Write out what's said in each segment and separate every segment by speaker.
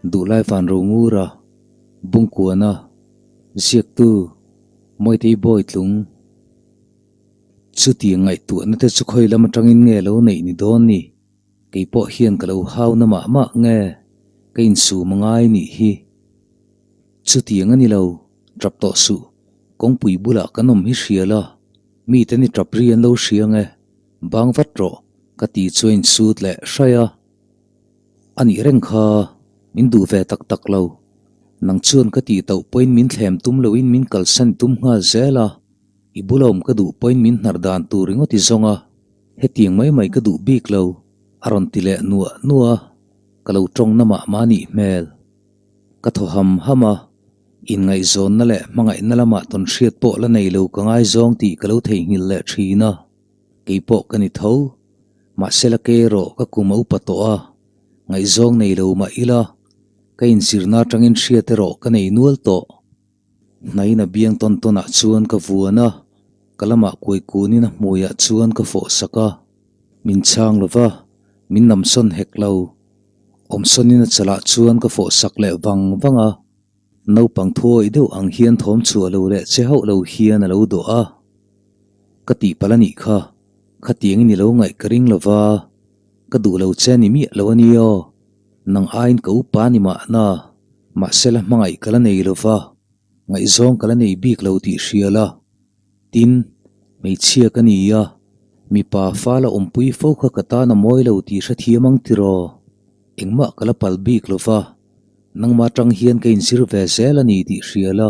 Speaker 1: Duhlai van ro ngur a, Bungkuana, Ziaktu, Mawitei Bawitlung. Chutiang ngaihtuahna te chu khawi lam atangin nge lo neih ni dawn ni? Kei pawh hian ka lo hau na mah mah nge ka insum a ngai nih hi. Chutiang a ni lo, tap tawh suh, kawngpui bulah kan awm hi hria la, mite ni tap ri an lo hria nge, bang vat rawh ka ti chu a insut leh hraih a. A nih reng kha, min duh ve tak tak lo. Nang chuan ka tih tauh pawhin min thlem tum loin min kalsan tum nghal zel a, i bula awm ka duh pawhin min hnar dan tur ringawt i zawng a, hetiang mai mai ka duh bik lo, a rawn ti leh nuah nuah a, ka lo tawng na mah mah nih hmel. Ka thaw ham ham a, inngaihzawnna leh hmangaihna lamah tawn hriat pawh la nei lo ka ngaizawng tih ka lo theihnghilh leh thin a, kei pawh ka ni tho. Mahsela ke erawh ka kum a upa tawh a, ngaihzawng nei lo mah ila, ka inzirna atangin hriat erawh ka nei nual tawh. Hnain a biang tawn tawnah chuan ka vuan a, ka lamah kuai kunin a hmuiah chuan ka fawh sak a. Min chhang lo va, min namsawn hek lo. Awmsawnin a chalah chuan ka fawh sak leh vang vang a. Naupang thuawih deuh ang hian thawm chhuah lo leh che hauh lo hian a lo dawh a. Ka tihpalh a nih kha, khatiangin i lo ngaih ka ring lo va, ka duh lo che ni miah lo a ni aw, nang aiin ka upa ni mahna, mahse la hmangaih ka la nei lo va, ngaihzawng ka la nei bik lo tih hria la. Tin, hmeichhia ka ni a, mipa fa la awmpui fo kha ka tan a mawi lo tih hrethiam ang tiraw? Engmah ka la pal bik lo va, nangmah atang hian ka inzir ve zel a ni tih hria la.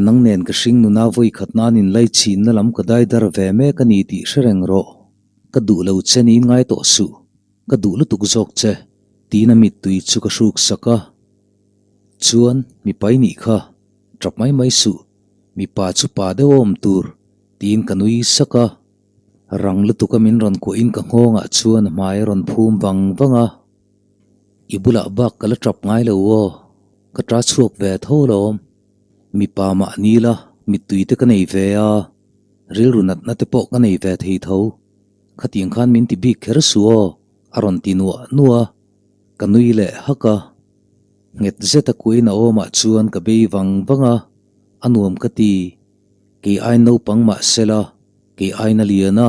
Speaker 1: Nang nen ka hring nuna vawi khat nan inlai chhinna lam ka dai dar ve mek a ni tih hre reng rawh. Ka duh lo che niin ngai tawh suh, ka duh lutuk zawk che, tiin a mittui chu ka hruk sak a. Chuan, mipai nih kha, tap mai mai suh, mipa chu pa deuh a awm tur, tiin ka nui sak a. Rang lutuk a min rawn kuahin ka nghawngah chuan a hmai a rawn phum vang vang a. I bulah bak ka la tap ngai lo aw, ka ta chhuak ve tho lawm. Mipa mah ni la, mittui te ka nei ve a, rilru natna te pawh ka nei ve thei tho. Khatiang khan min ti bik kher suh aw, a rawn ti nuah nuah a, ka nui leh hak a. Nghet zet a kuain a awmah chuan ka bei vang vang a, a nuam ka ti. Kei ai naupang mah sela, kei aina lian a,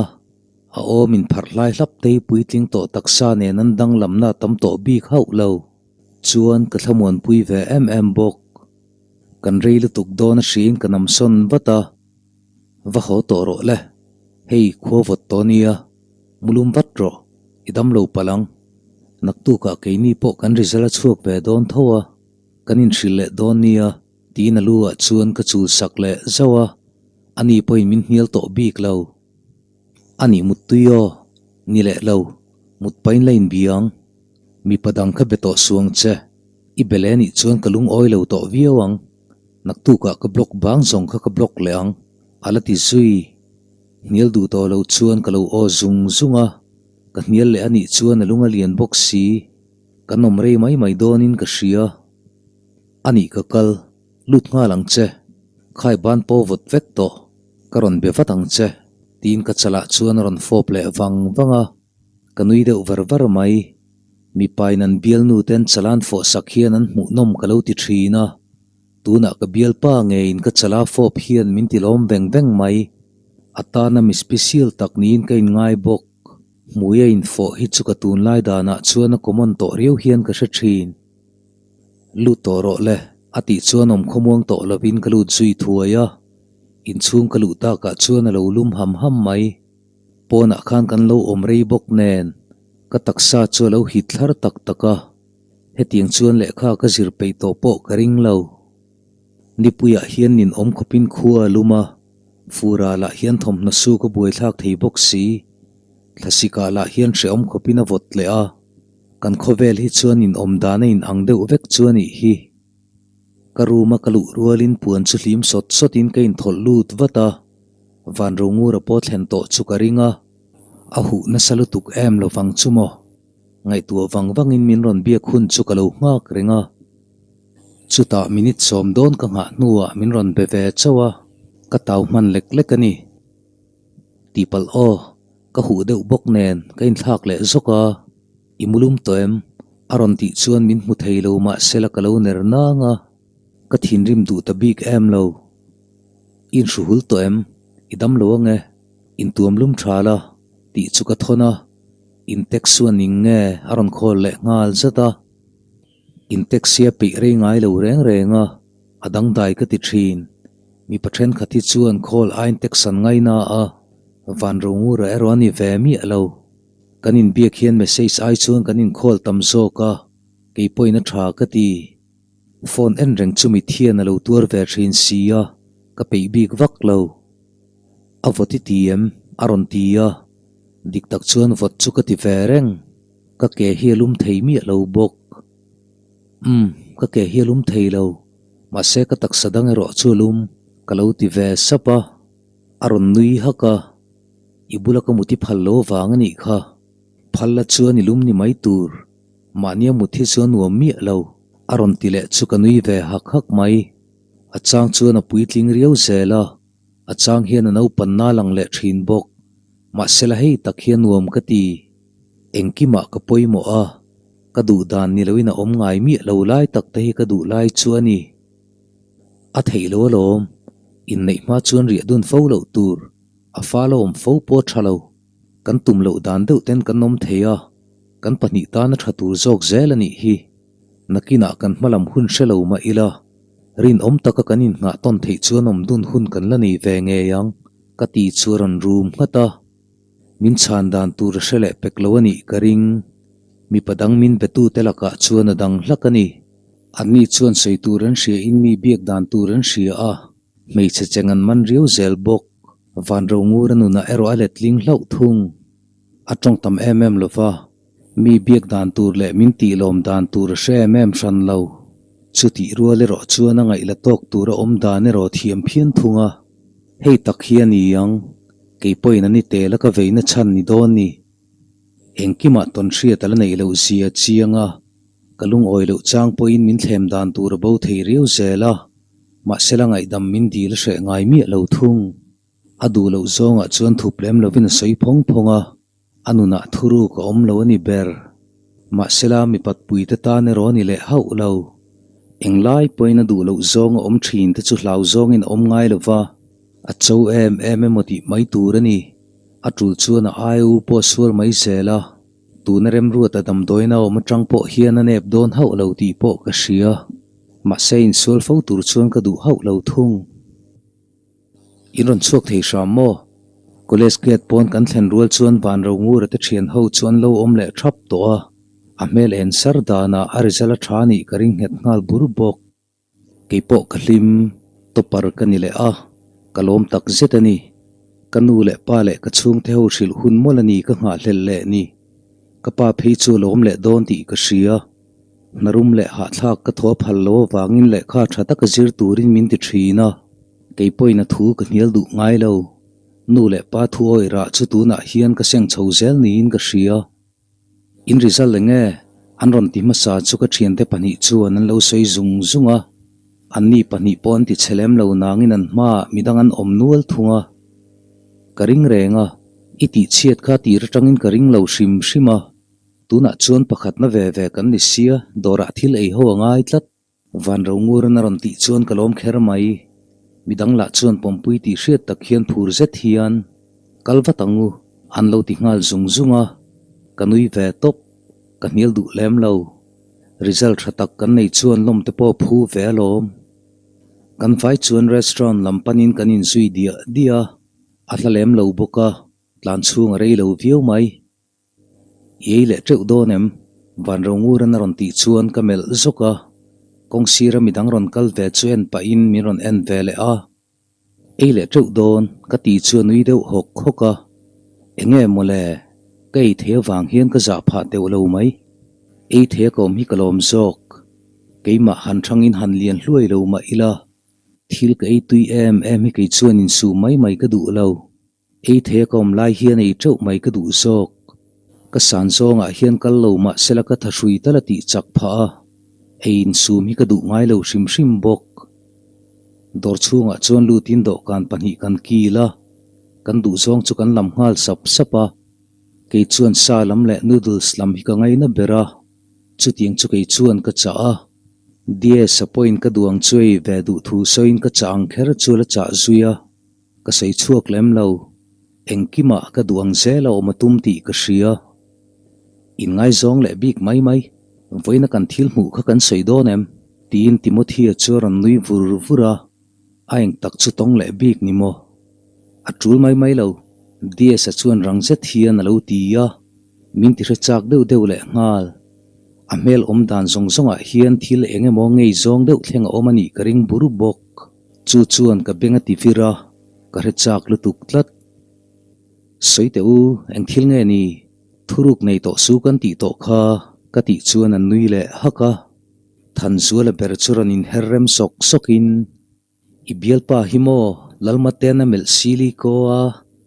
Speaker 1: a awm in pharh hlai hlap te hi puitling tawh taksa nen an danglamna a tam tawh bik hauh lo. Chuan ka thlamuanpui ve em em bawk. Kan rei lutuk dawn a hriin ka namsawn vat a, Va haw tawh rawh le, hei khua vawt tawh nia, mulum vat rawh, i dam lo palh ang. Naktukah keini pawh kan result a chhuak ve dawn tho a, kan inhrilh leh dawn nia tiin a lu ah chuan ka chul sak leh zauh a, ani pawhin min hnial tawh bik lo. A nih muttui aw, ni leh lo, mut pahin la inbiang. Mipa dang kha be tawh suang che, i be leh anih chuan ka lungawi lo tawh viau ang, naktukah ka block bang zawng kha ka block leh ang, a la ti zui. Hnial duh tawh lo chuan ka lo aw zung zung a, ka hnial leh anih chuan a lung a lian bawk si, kan awm rei mai mai dawnin ka hria. Anih ka kal, lut nghal ang che, khai ban pawh vawt vek tawh, ka rawn be vat ang che, tiin ka chalah chuan a rawn fawp leh vang vang a. Ka nui deuh var var mai. Mipain an bialnu ten chalan fawh sak hian an hmuhnawm ka lo ti thin a. Tunah ka bialpa ngeiin ka chala fawp hian min ti lawm veng veng mai. A tana mi special tak niin ka inngai bawk. Hmui a infawh hi chu ka tunlai danah chuan a common tawh riau hian ka hre thin. Lut tawh rawh le, a tih chuan awm khawmuang tawh lovin ka lut zui thuai a. Inchhung ka luh takah chuan a lo lum ham ham mai. Pawnah khan kan lo awm rei bawk nen ka taksa chu a lo hit thlar tak tak a, hetiang chuan lehkha ka zir peih tawh pawh ka ring lo. Nipuiah hian nin awm khawpin khua a lum a, furah lah hian thawmhnaw su ka buaithlak thei bawk si. Thlasikah lah hian hrehawm khawpin a vawt leh a, kan khawvel hi chuan in awm dan a in ang deuh vek chu a nih hi. Ka room a ka luh rualin puan chu hlim sawt sawtin ka inthawlh lut vat a. Van Rongura pawh thlen tawh chu ka ring a, a huh nasa lutuk em lo vang chu maw? Ngaihtuah vang vangin min rawn biak hun chu ka lo nghak reng a. Chutah minute sawm dawn ka nghah hnuah min rawn be ve chauh a, ka tau hman lek lek a ni. Tihpalh aw, ka huh deuh bawk nen ka inthlak leh zawk a, i mulum tawh em? A rawn tih chuan min hmu thei lo mah sela ka lo ner nang a, ka thinrim duh ta bik em lo. I inhruhul tawh em? I dam lo ange? Intuam lum tha la tih chu ka thawn a, in taxi a ning nge a rawn call leh nghal zat a. In taxi a peih rei ngai lo reng reng a, a dangdai ka ti thin. Mipa thenkhat hi chuan call aiin tax an ngaina a, van ro ngura erawh a ni ve miah lo. Kan inbiak hian message ai chuan kan inkhawl tam zawk a, kei pawhin a tha ka ti. Phone en reng chu mit hian a lo tuar ve thin si a, ka peih bik vak lo. A vawt i ti em? a rawn ti a, dik tak chuan vawt chu ka ti ve reng. Ka ke hi a lum thei miah lo bawk. Umm, ka ke hi a lum thei lo, mahse ka taksa dang erawh chu a lum, ka lo ti ve sap a, a rawn nui hak a. I bula ka mut i phal lo avang a nih kha. Phal la chuan i lum ni mai tur. Mahnia mut hi chu a nuam miah lo. A rawn ti leh chu ka nui ve hak hak mai. A chang chuan a puitling riau zel a, a chang hian a naupanna lang leh thin bawk. Mahsela hei tak hi a nuam ka ti. Engkimah ka pawimawh a, ka duh dan ni loin a awm ngai miah lo lai tak te hi ka duh lai chu a ni. A theih lo alawm. Inneih hma chuan riah dun fo loh tur. A fal a awm fo pawh a tha lo. Kan tum loh dan deuh ten kan awm thei a, kan pahnih tan a tha tur zawk zel a nih hi. Nakinah kan hmalam hun hre lo mah ila, rinawm taka kan innghah tawn theih chuan awm dun hun kan la nei ve ngei ang, ka ti chu a rawn rum nghat a. Min chhan dan tur a hre leh pek lo a nih ka ring. Mipa dang min betute lakah chuan a dang hlak a ni. Anni chuan sawi tur an hria in mi biak dan tur an hria a. Hmeichhe cheng an man riau zel bawk. Van Rongura nunah erawh a letling hlauh thung. A tawng tam em em lo va, mi biak dan tur leh min tih lawm dan tur a hre em em hran lo. Chutih rual erawh chuan a ngaih la tawk tur a awm dan erawh thiam phian thung a. Hei tak hi a ni ang, kei pawhin a ni tel a ka veina chhan ni dawn ni. Engkimah tawn hriat a la neih loh zia chiang a, ka lungawi loh chang pawhin min thlem dan tur a bo thei riau zel a. Mahsela ngaihdam min dil a hreh ngai miah lo thung. A duh loh zawngah chuan thup lem lovin a sawi phawng phawng a, a nunah thuruk a awm lo a ni ber. Mahsela mipat puite tan erawh a ni leh hauh lo. Englai pawhin a duh loh zawng a awm thin te chu hlau zawngin a awm ngai lo va, a cho em em emaw tih mai tur a ni. A tul chuan a ai u pawh a sual mai zel a. Tuna remruata damdawiin a awm atang pawh hian a nep dawn hauh lo tih pawh ka hria. Mahse insual fo tur chuan ka duh hauh lo thung. In rawn chhuak thei hram maw? College gate pawn kan thlen rual chuan van Rongura te thian ho chu an lo awm leh thap tawh a, a hmel en sar danah a result a tha nih ka ring nghet nghal bur bawk. Kei pawh ka hlim, topper ka ni leh a, ka lawm tak zet a ni. Ka nu leh pa leh ka chhungte ho hrilh hun mawlh a ni ka nghahhlelh leh ni. Ka pa phei chu a lawm leh dawn tih ka hria. Hnarum leh hahthlak ka thaw phal lo avangin lehkha tha taka zir turin min ti thin a, kei pawhin a thu ka hnial duh ngai lo. Nu leh pa thu awih rah chu tunah hian ka seng chho zel niin ka hria. In result eng nge? An rawn ti hmasa chu ka thiante pahnih chuan an lo sawi zung zung a. Anni pahnih pawh an ti chhe lem lo nangin an hmaah midang an awm nual thung a. Ka ring reng a, i tihchhiat kha tir atangin ka ring lo hrim hrim a. Tunah chuan pakhatna ve ve kan ni sia, dawrah thil ei ho a ngai tlat. Van Ronguran a rawn tih chuan ka lawm kher mai. Midang lah chuan pawmpui tih hriat tak hian phur zet hian, Kal vat ang u, an lo ti nghal zung zung a. Ka nui ve tawp, ka hnial duh lem lo. Result tha tak kan nei chuan lawm te pawh phu ve alawm. Kan vai chuan restaurant lam panin kan inzui diah diah a, a hla lem lo bawk a, tlan chhung a rei lo viau mai. I ei leh teuh dawn em? Van Ronguran a rawn tih chuan ka melh zawk a, kawng sira midang rawn kal ve chu en pahin min rawn en ve leh a. Ei leh teuh dawn ka tih chu a nui deuh hawk hawk a, Enge mawle, ka ei thei avang hian ka zah phah teuh lo mai. Ei thei a ka awm hi ka lawm zawk. Keimah han thangin han lian hluai lo mah ila, thil ka ei tui em em hi kei chuan insum mai mai ka duh lo. Ei thei a ka awm lai hian ei teuh mai ka duh zawk. Ka san zawngah hian kal lo mah sela ka tha hrui tal a tih chak phah a, ei insum hi ka duh ngai lo hrim hrim bawk. Dawr chhungah chuan lutin dawhkan pahnih kan kil a, kan duh zawng chu kan lam nghal sap sap a. Kei chuan sa lam leh noodles lam hi ka ngaina ber a. Chutiang chu kei chuan ka chah a, Diaz-a pawhin ka duang chu ei ve duh thu sawiin ka chah ang kher chu la chah zui a, ka sawi chhuak lem lo. Engkimah ka duh ang zel a awm a tum tih ka hria. Inngaizawng leh bik mai mai, vawiina kan thil hmuh kha kan sawi dawn em? tiin Timothy-a chu a rawn nui vur vur a, a eng tak chu tawng leh bik ni maw? A tul mai mai lo, Diaz-a chuan rang zet hian a lo ti a, min ti hre chak deuh deuh leh nghal. A hmel awm dan zawng zawngah hian thil eng emaw ngei zawng deuh thleng a awm a nih ka ring bur bawk. Chu chuan ka beng a ti vir a, ka hre chak lutuk tlat. Sawi teh u, eng thil nge ni? Thuruk nei tawh su kan tih tawh kha, ka tih chuan an nui leh hak a. Thanzuala ber chu rawn inher rem sawk sawkin, I bialpa hi maw, Lalmatean a melh sili ko a,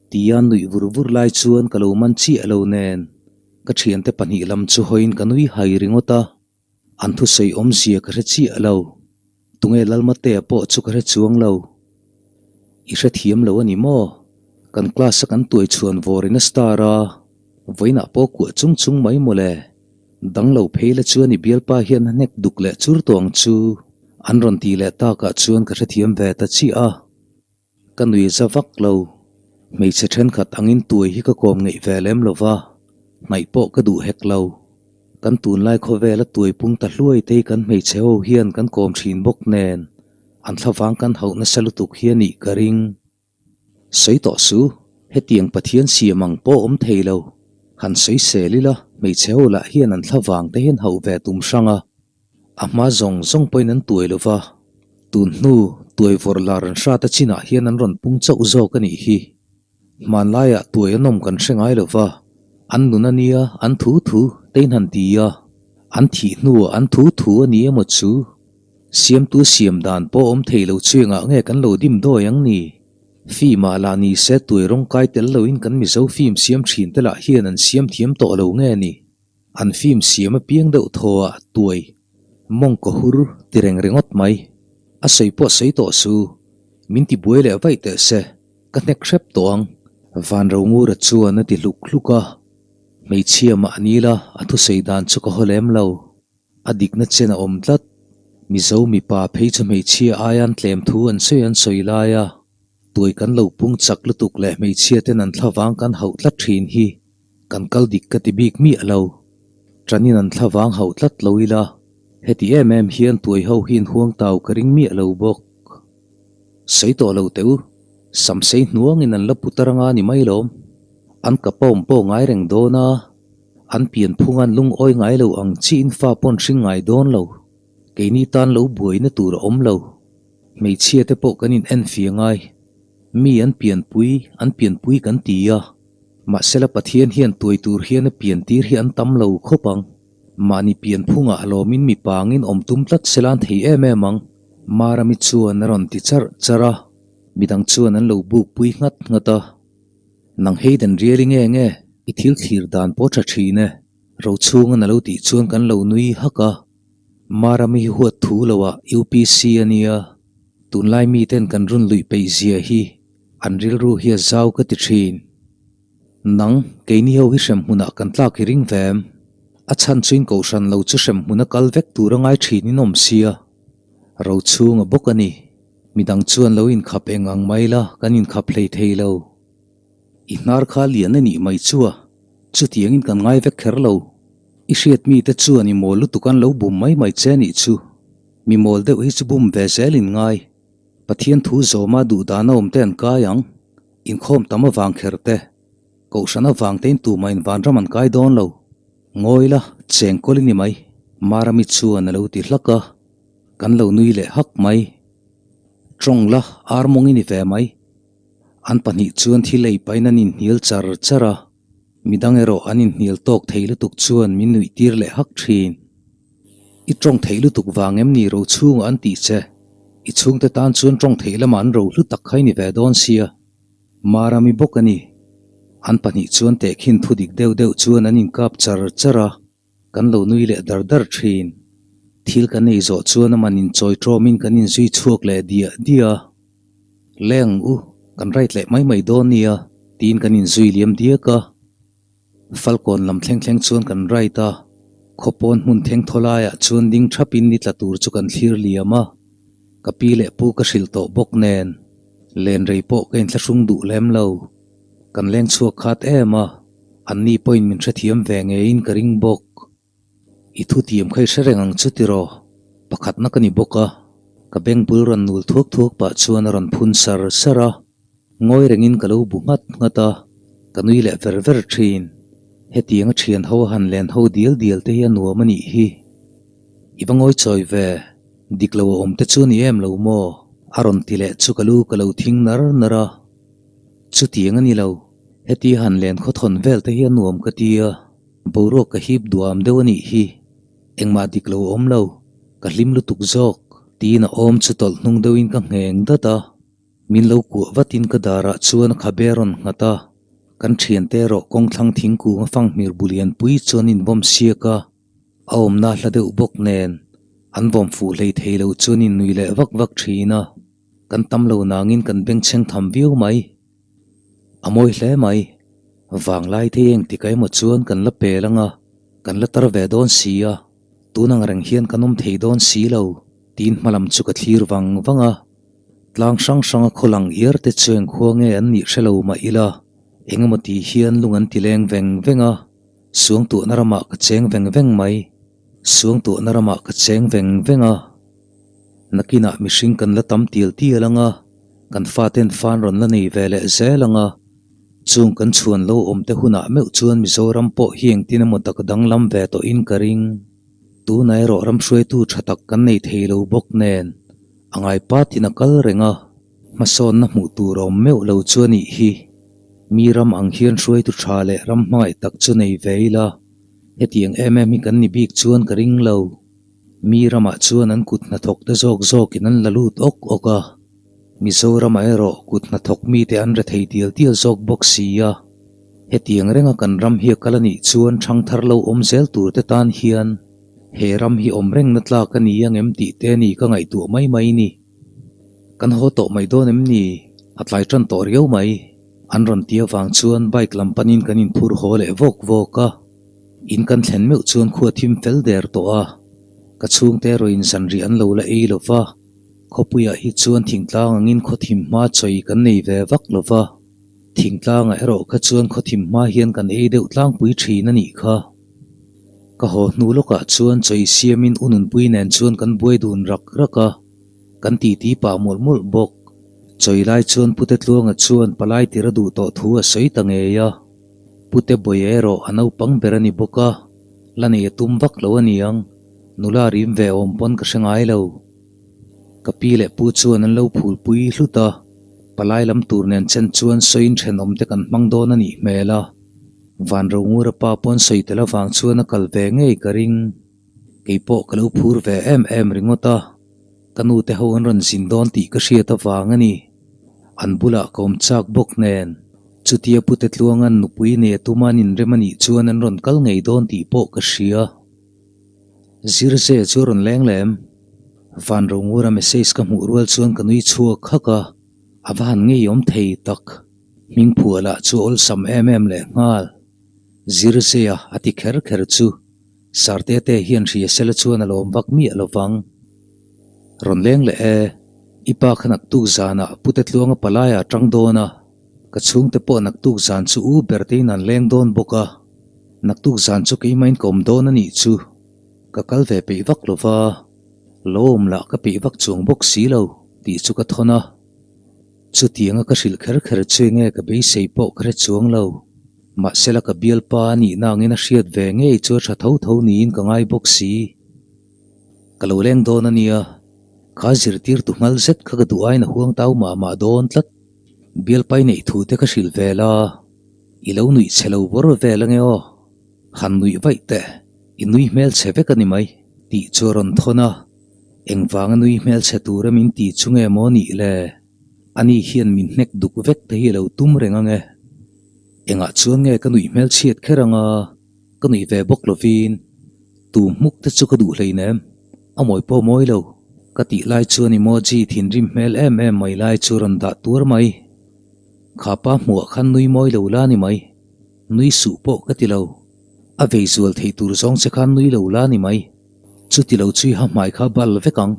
Speaker 1: tia nuih vur vur lai chuan ka lo man chiah lo nen, ka thiante pahnih lam chu hawiin ka nui hai ringawt a. An thusawi awmzia ka hre chiah lo. Tunge Lalmatea pawh chu ka hre chuang lo. I hrethiam lo a ni maw? Kan class a kan tuai chhuan vawrin a star a, vawiinah pawh kuah chung chung mai mawle. Dang lo phei la chuan i bialpa hian a hnek duk leh chur tawh ang chu. An rawn tih leh takah chuan ka hrethiam ve ta chiah a. Ka nui za vak lo. Hmeichhe thenkhat angin tuai hi ka kawm ngeih ve lem lo va, hnaih pawh ka duh hek lo. Kan tunlai khawvela tuai pung ta hluai te hi kan hmeichhe ho hian kan kawm thin bawk nen, an thlavang kan hauh nasa lutuk hi a nih ka ring. Sawi tawh su, hetiang Pathian siam ang pawh awm thei lo. Han sawi sel ila, hmeichhe ho lah hian an thlavang te hian hauh ve tum hrang a. A hma zawng zawng pawhin an tuai lo va, tun hnu tuai vawrh lar an hrat a chinah hian an rawn pung chauh zawk a nih hi. Hmanlaiah tuai an awm kan hre ngai lo va, an nun a nia, an thu thu tein han ti a, an thih hnuah an thu thu a ni emaw chu? Siamtu siam dan pawh awm thei lo chu engah nge kan lo dim dawi ang ni? Film ah lah ni se tuai rawng kai tel loin kan Mizo film siam thin te lah hian an siam thiam tawh lo nge ni? An film siam apiang deuh thaw ah tuai mawng ka hur ti reng ringawt mai. A sawi pawh sawi tawh su, min ti buai leh vaih teh se, ka hnek hrep tawh ang. Van Rongura chuan a ti hluk hluk a, hmeichhia mah ni la a thusawi dan chu ka haw lem lo. A dikna chen a awm tlat. Mizo mipa phei chu hmeichhia aian tlem thu an sawi an sawi lai a, tuai kan lo pung chak lutuk leh hmeichhia ten an thlavang kan hauh tlat thin hi. Kan kal dik ka ti bik miah lo. Ṭanin an thlavang hauh tlat lo ila, heti em em hian tuai ho hi in huang tau ka ring miah lo bawk. Sawi tawh lo teh u, samsei hnuangin an la pu ta ranga ni mai lawm. An ka pawm pawh ngai reng dawn a, an pian phung an lungawi ngai lo ang chiin fa pawn hring ngai dawn lo. Keini tan lo buaina tur a awm lo. Hmeichhia te pawh kan in enfiah ngai. Mi an pianpui, an pianpui kan ti a. Mahsela Pathian hian tuai tur hian a pian tir hi an tam lo khawp ang. Mahni pian phungah lawmin mi pangin awm tum tlat sela an thei em em ang. Marami chuan a rawn ti charh charh a, midang chuan an lo buk pui nghat nghat a. Nang Hayden Riali nge nge i thil thlir dan pawh tha thin e, Rochhungan a lo tih chuan kan lo nui hak a. Marami hi huat thu loah UPC a nia, tunlai miten kan run luih peih zia hi. An rilru hi a zau ka ti thin. Nang, keini ho hi hrem hmunah kan tlak i ring ve em? A chhan chuin kohhran lo chu hrem hmuna kal vek tur a ngai thin in awm sia. Ro chhung a bawk a ni. Midang chuan lo inkhap eng ang mai la, kan inkhap hlei thei lo. I hnar kha lian a nih mai chu a, chutiangin kan ngai vek kher lo. I hriat mite chuan i mawl lutuk an lo bum mai mai che nih chu. Mi mawl deuh hi chu bum ve zel in ngai. Pathian thu zawma duhdan a awm te an kai ang, inkhawm tam avang kher te, kohhran avang tein tumah in vanram an kai dawn lo. Ngawi la, cheng kawl i ni mai, Marami chuan a lo ti hlak a, kan lo nui leh hak mai. Tawng la, ar mawng i ni ve mai. An pahnih chuan thil ei pahin an inhnial char char a, midang erawh an inhnial tawk thei lutuk chuan min nuih tir leh hak thin. I tawng theih lutuk vang em ni ro chhungah an tih che? I chhungte tan chuan tawng theih lamah an ro hlu tak kha i ni ve dawn sia. Marami bawk a ni. An pahnih chuan tehkhin thu dik deuh deuh chuan an inkap char char a, kan lo nui leh dar dar thin. Thil kan ei zawh chuan aman inchawi tawmin kan inzui chhuak leh diah diah a. Leng u, kan right leh mai mai dawn nia, tiin kan inzui liam diak a. Falkawn lam thleng thleng chuan kan ride a. Khawpawn hmun thengthaw laiah chuan ding thapin ni tla tur chu kan thlir liam a, ka pi leh pu ka hrilh tawh bawk nen len rei pawh ka inthlahrung duh lem lo. Kan leng chhuak khat em a, anni pawhin min hrethiam ve ngeiin ka ring bawk. I thutiam kha i hre reng ang chu tiraw? Pakhatna ka ni bawk a, ka beng bul rawn nul thuak thuak pah chuan a rawn phun sar sar a. Ngawi rengin ka lo bu nghat nghat a, ka nui leh ver ver thin. Hetiang a thian ho a han len ho dial dial te hi a nuam a nih hi. I va ngawi chawi ve, dik lo a awm te chu a ni em lo maw? A rawn ti leh chu ka lu ka lo thing nar nar a. Chutiang a ni lo, heti han len khawthawn vel te hi a nuam ka ti a. Boruak ka hip duam deuh a nih hi, engmah dik lo awm lo, ka hlim lutuk zawk, tiin a awm chu tawlh hnung deuhin ka ngheng dat a. Min lo kuah vatin ka darah chuan a khabe a rawn nghat a, kan thiante erawh kawngthlang thingkung a fanghmir bu lianpui chuan in vawm siak a, a awmna hla deuh bawk nen an vawm fuh hlei thei lo chuan in nui leh vak vak thin a, kan tam lo nangin kan bengchheng tham viau mai. A mawi hle mai. Vanglai te engtik a emaw chuan kan la pel anga, kan la tar ve dawn si a, tun ang reng hian kan awm thei dawn si lo, tiin hmalam chu ka thlir vang vang a. Tlang hrang hranga khaw lang iar te chu engkhua nge an nih hre lo mah ila, engemaw tih hian lung an ti leng veng veng a, suangtuahna ramah ka cheng veng veng mai. Suangtuahna ramah ka cheng veng veng a. Nakinah mihring kan la tam tial tial anga, kan faten fan rawn la nei ve leh zel anga, Chung kan chhuan lo awm te hunah meuh chuan Mizoram pawh hi engtin emaw tak danglam ve tawhin ka ring. Tunah erawh ram hruaitu tha tak kan nei thei lo bawk nen a ngai patin a kal reng a, hmasawnna hmuh tur a awm meuh lo chu a nih hi. Mi ram ang hian hruaitu tha leh ram hmangaih tak chu nei ve ila, hetiang em em hi kan ni bik chuan ka ring lo. Mi ramah chuan an kut hnathawk te zawk zawkin an la lut awk awk a. Mizoramah erawh kut hnathawk mite an rethei tial tial zawk bawk si a, hetiang renga kan ram hi a kal a nih chuan ṭhangthar lo awm zel turte tan hian he ram hi awm rengna tlak a ni ang em tih te ni ka ngaihtuah mai mai ni. Kan haw tawh mai dawn em ni? A tlai ṭan tawh riau mai. An rawn ti avang chuan bike lam panin kan inphur haw leh vawk vawk a. In kan thlen meuh chuan khua thim fel der tawh a, ka chhungte erawhin zanriah an lo la ei lo va. Khawpuiah hi chuan thingtlang angin khawthim hma chawi kan nei ve vak lo va, thingtlangah erawh kha chuan khawthim hma hian kan ei deuh tlangpui thin a nih kha. Ka haw hnu lawkah chuan chawi siamin u Nunpui nen chuan kan buai dun rak rak a, kan titi pah mawlh mawlh bawk. Chawi lai chuan Pute Tluanga chuan palai tir a duh tawh thu a sawi ta ngei a, Pute Bawia erawh a naupang ber a ni bawk a, la nei a tum vak lo a niang, nula rim ve awm pawn ka hre ngai lo. Ka pi leh pu chuan an lo phulpui hlut a, palai lam tur nen chen chuan sawiin thenawm te kan hmang dawn a nih hmel a. Vanrongura pa pawn sawi tel avang chuan a kal ve ngei ka ring. Kei pawh ka lo phur ve em em ringawt a, ka nu te ho an rawn zin dawn tih ka hriat avang a ni. An bulah ka awm chak bawk nen, chutia Pute Tluanga'n nupui nei a tuma an inrem a nih chuan an rawn kal ngei dawn tih pawh ka hria. Zirze chu a rawn leng lem. Van Rongura message ka hmuh rual chuan ka nui chhuak hak a, a va han ngeiawm thei tak. Hming phuah lah chu a awlsam em em leh nghal. Zirzea a ti kher kher chu Sarte te hian hria sela chuan a lawm vak miah lo vang. Rawn leng leh e, i pa kha naktuk zanah Pute Tluanga palaiah a tang dawn a, ka chhungte pawh naktuk zan chu u ber tein an leng dawn bawk a. Naktuk zan chu keimahin ka awm dawn a nih chu. Ka kal ve peih vak lo va, lo awm lah ka peih vak chuang bawk si lo tih chu ka thawn a. Chutianga ka hrilh kher kher chu enge ka beisei pawh ka hre chuang lo. Mahsela ka bialpa a nihna angin a hriat ve ngei chu a tha tho tho niin ka ngai bawk si. Ka lo leng dawn a nia, kha zirtirtu nghal zet kha ka duh aiin a huang tau mah mah dawn tlat. Bialpa i neih thu te ka hrilh ve la. I lo nuih chhe lo bawr vel ange aw, han nuih vaih teh, i nui hmel chhe vek a ni mai, tih chu a rawn thawn a, engvanga nui hmel chhe tura min ti chu nge maw nih le? Ani hian min hnek duk vek te hi a lo tum reng ange. Engah chuan nge ka nuih hmel chhiat kher anga ka nuih ve bawk lovin tu hmuk te chu ka duh hleinem, a mawi pawh mawi lo, ka tih lai chuan emoji thinrim hmel em em mai lai chu a rawn dah tuar mai. Kha pa hmuah khan nui mawi lo la ni mai, nui suh pawh ka ti lo. A vei zual thei tur zawng che khan nui lo la ni mai. Chuti lo chui ha hmai kha bal vek ang.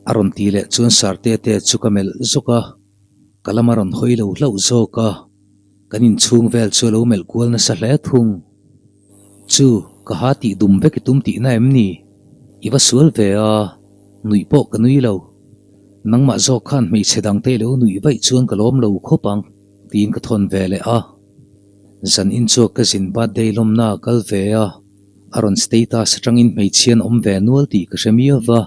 Speaker 1: A rawn ti leh chuan Sarte te chu ka melh zawk a, ka lam a rawn hawi lo hlauh zawk a, kan inchhung vel chu a lo melh kual nasa hle thung. Chu, ka ha tih dum vek i tum tihna em ni? I va sual ve a, nuih pawh ka nui lo. Nangmah zawk khan hmeichhe dangte i lo nuih vaih chuan ka lawm lo khawp ang, tiin ka thawn ve leh a. Zan inchuak ka zin birthday lawmna a kal ve a, a rawn status atangin hmeichhia an awm ve nual tih ka hre miau va,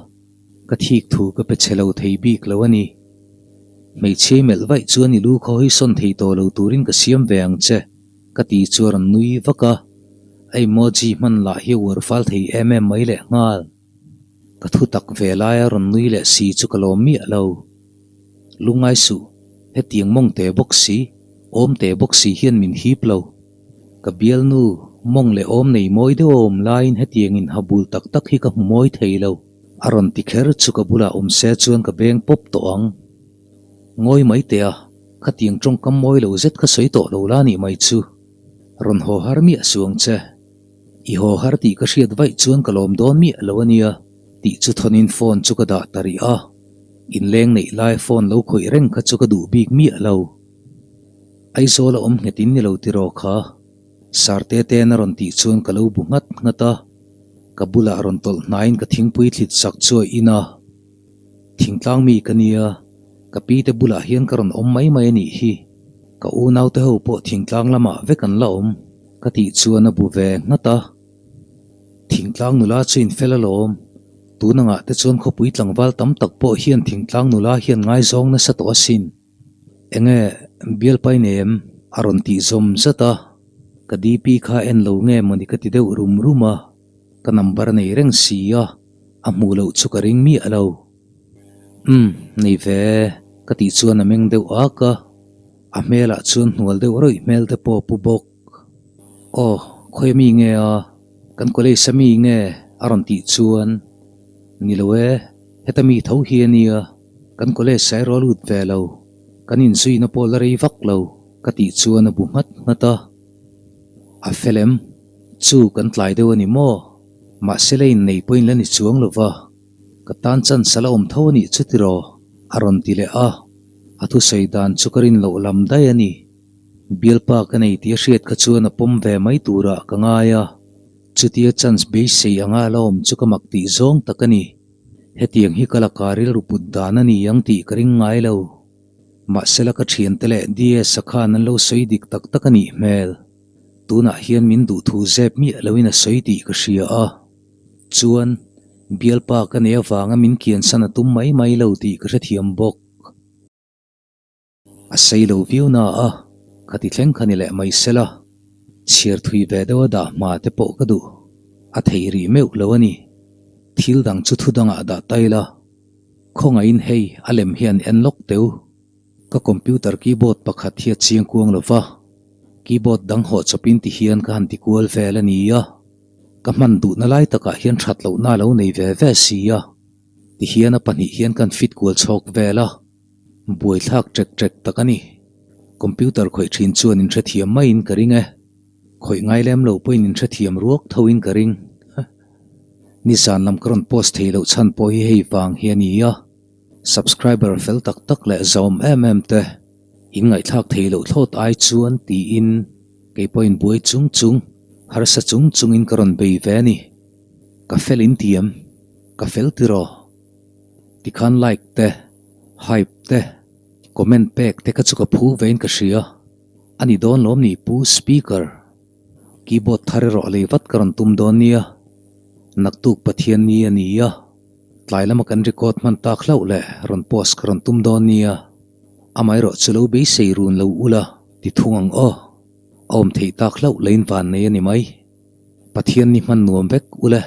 Speaker 1: ka thik thu ka pe chhe lo thei bik lo a ni. Hmeichhia i melh vaih chuan i lu khaw hi sawn thei tawh lo turin ka siam ve ang che, ka ti chu a rawn nui vak a, a emoji hman lah hi a uar fal thei em em mai leh nghal. Ka thu tak ve laia rawn nui leh si chu ka lawm miah lo. Lungngai suh, hetiang mawng te bawk si, awm te bawk si hian min hip lo. Ka bialnu, mawng leh awm nei mawi deuh a awm laiin hetiang in ha bul tak tak hi ka hmu mawi thei lo. A rawn ti kher chu ka bulah awm se chuan ka beng pawp tawh ang. Ngawi mai teh a, khatiang tawngkam mawi lo zet kha sawi tawh lo la nih mai chu. Rawn haw har miah suh ang che. I haw har tih ka hriat vaih chuan ka lawm dawn miah lo a nia, tih chu thawnin phone chu ka dah ta rih a. Inleng neih lai phone lo khawih reng kha chu ka duh bik miah lo. Aizawl a awm nghet in ni lo tiraw kha? Sarte ten a rawn tih chuan ka lo bu nghat nghat a. Ka bulah rawn tawlh hnaiin ka thingpui thlit sak chu a in a. Thingtlang mi ka nia, ka pi te bulah hian ka rawn awm mai mai a nih hi. Ka unaute ho pawh thingtlang lamah vek an la awm. Ka tih chuan a bu ve nghat a. Thingtlang nula chu in fel alawm. Tun angah te chuan khawpui tlangval tam tak pawh hian thingtlang nula hian ngaizawng nasa tawh asin. Enge bialpai nei em? A rawn tih zawm zat a. Ka DP kha en lo nge mawni ka ti deuh rum rum a. Ka number nei reng si a, a hmuh loh chu ka ring miah lo. Umm, nei ve e, ka tih chuan a meng deuh ak a. A hmelah chuan hnual deuh rawih hmel te pawh a pu bawk. Aw, khawi ami nge a? Kan college a mi nge? A rawn tih chuan, Ni lo e, heta mi tho hi a nia, kan college a erawh a lut ve lo, kan inzuina pawh la rei vak lo, ka tih chuan a bu nghat nghat a. A fel em? Chu kan tlai deuh a ni maw? Mahse la innei pawhin la ni chuang lo va, ka tan chance a la awm tho a nih chu tiraw? A rawn ti leh a, a thusawi dan chu ka rin loh lam daih a ni. Bialpa ka nei tih a hriat kha chuan a pawm ve mai turah ka ngai a, chutia chance beisei anga a la awm chu ka mak tih zawng tak a ni. Hetiang hi ka laka rilru put dan a ni ang tih ka ring ngai lo. Mahsela ka thiante leh DS-a khan an lo sawi dik tak tak a nih hmel. Tunah hian min duh thu zep miah loin a sawi tih ka hria a. Chuan, bialpa ka nei avanga min kiansan a tum mai mai lo tih ka hrethiam bawk. A sei lo viau na a, ka ti thleng kha ni leh mai sela, chhiar thui ve deuh a dah hma te pawh ka duh. A thei rih meuh lo a ni. Thil dang chu thu dangah dah ta ila. Khawngaihin hei a lem hian en lawk teu. Ka computer keyboard pakhat hi a chiang kuang lo va, keyboard dang hawh chawpin ti hian ka han ti kual vel a ni a. Ka hman duhna lai takah hian that lohna a lo nei ve ve si a. Tihian a pahnih hian kan fit kual chhawk vel a. Buaithlak ṭek ṭek tak a ni. Computer khawih ṭhin chuan inhrethiam maiin ka ring e. Khawih ngai lem lo pawhin inhrethiam ruak thoin ka ring. Nizan lam ka rawn post thei loh chhan pawh hi hei vang hi a ni a. Subscriber fel tak tak leh zawm em em te in ngaihthlak thei loh thlawt ai chuan tiin kei pawhin buai chung chung, harsa chung chungin ka rawn bei ve a ni. Ka fel in ti em? Ka fel tiraw? Tikhan like te, hype te, comment pek te kha chu ka phu vein ka hria. A ni dawn lawm ni Pu Speaker? Keyboard thar erawh lei vat ka rawn tum dawn nia. Naktuk Pathian ni a ni a, tlai lama kan record hman tak hlauh leh rawn post ka rawn tum dawn nia. Amaherawh chu lo beisei run lo ula ti thung ang aw. A awm theih tak hlauh leiin van nei a ni mai. Pathian ni hman nuam vek ule.